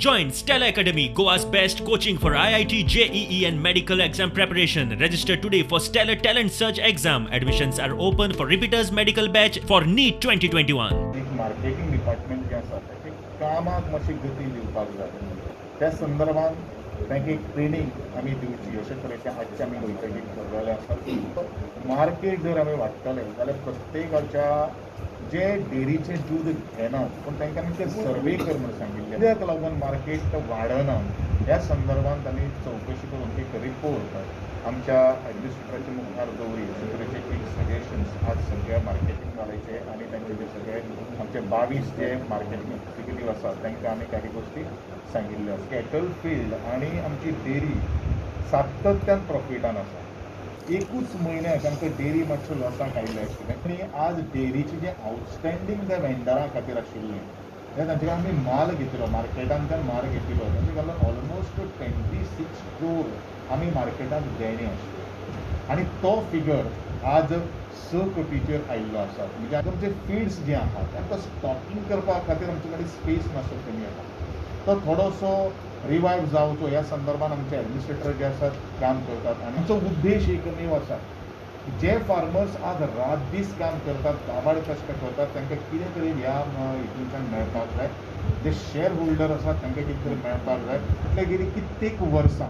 Join Stellar Academy, Goa's best coaching for IIT, JEE and medical exam preparation. Register today for Stellar Talent Search exam. Admissions are open for repeaters medical batch for NEET 2021. एक marketing department जें आसा ताचें कामाक मातशी गती दिवपाक जाय. त्या संदर्भात तांकां एक ट्रेनींग आमी दिवची अशे तरेचे आजचे आमी बैठकीक ठरलेलें आसा. मार्केट जर आमी वाडटले जाल्यार प्रत्येकाच्या जे डेरीचें दूद घेना पूण तांकां आमी ते सर्वे कर म्हूण सांगिल्लें, कित्याक लागून मार्केट वाडना ह्या संदर्भात आमी चवकशी करून एक रिपोर्ट आमच्या एडमिनिस्ट्रेटराच्या मुखार दवरी अशे तरेचे एक सजेशन्स आज सगळ्या मार्केटिंग वाल्याचे आनी तांचे जे सगळे आमचे 22 जे मार्केटिंग एक्झिक्युटीव आसात तांकां आमी काही गोश्टी सांगिल्ल्यो आसा. कॅटल फिल्ड आनी आमची डेरी सातत्यान प्रॉफिटान आसा. एकूच म्हयन्याक आमकां डेरी मातशें लॉसाक आयिल्लें आशिल्लें आनी आज डेरीचें जें आवटस्टँडींग त्या वेंडरा खातीर आशिल्लें तें तांचे कडेन आमी माल घेतिल्लो, मार्केटांतल्यान माल घेतिल्लो, तांचे कडल्यान ऑलमोस्ट 26 क्रोर आमी मार्केटांत देणें आशिल्लें आनी तो फिगर आज 6 कोटीचेर आयिल्लो आसा. म्हणजे आमचे फिड्स जे आहा तांकां स्टॉकिंग करपा खातीर आमचे कडेन स्पेस मातसो कमी आहा, तो थोडोसो रिवायव जावचो ह्या संदर्भात आमचे एडमिनिस्ट्रेटर जे आसात काम करतात. आनी आमचो उद्देश एकमेव आसा, जे फार्मर्स आज रात दीस काम करतात, काबाड कश्ट करतात, तांकां कितें तरी ह्या हितूंतल्यान मेळपाक जाय. जे शेअर होल्डर आसात तांकां कितें तरी मेळपाक जाय. म्हटल्यार गेली कित्येक वर्सां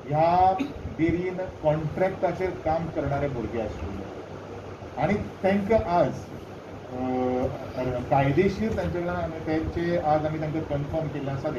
ह्या डेरीन कॉन्ट्रॅक्टाचेर काम करणारे भुरगे आशिल्ले आनी तांकां आज कायदेशीर तांचे कडल्यान आमी तांचे आज आमी तांकां कन्फर्म केल्लें आसा.